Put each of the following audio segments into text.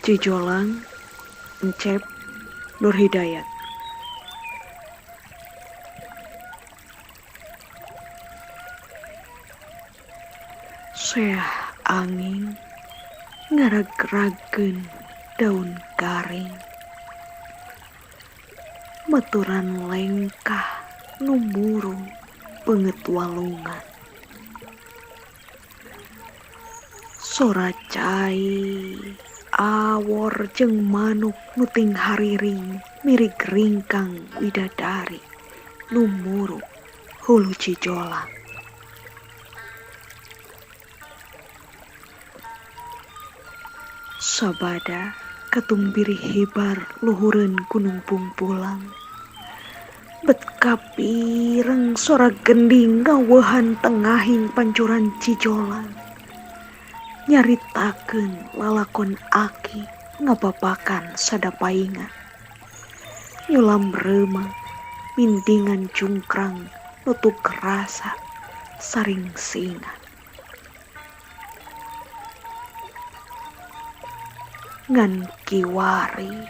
Cijolang, Encep, Nur Hidayat. Seah angin ngaragrageun daun garing. Maturan lengkah nu murung beungeut walungan. Sora cai awor jeung manuk nu ting hariring mirig ringkang widadari nu muruk hulu Cijolang. Sabada katumbiri hibar luhureun Gunung Bungbulang. Bet kapireng sora gending ngaweuhan tengahing pancuran Cijolang. Nyaritakeun lalakon aki ngababakan sadapaingan. Nyulam reumang mindingan jungkrang nutuk rasa saringsingan. Ngan kiwari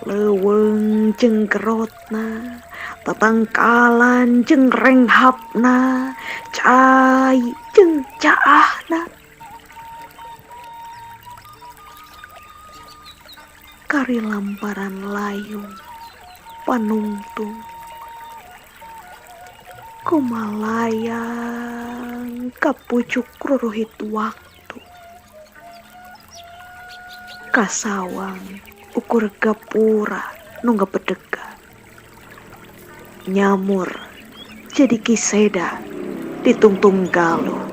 leuweung jeung gerotna, tatangkalan jeung renghapna, cai jeung caahna. Kari lamparan layung panungtung kumalayang ka pucuk ruruhit waktu. Kasawang ukur gapura nu ngabedega. Nyamur jadi kiseda ditungtung galuh.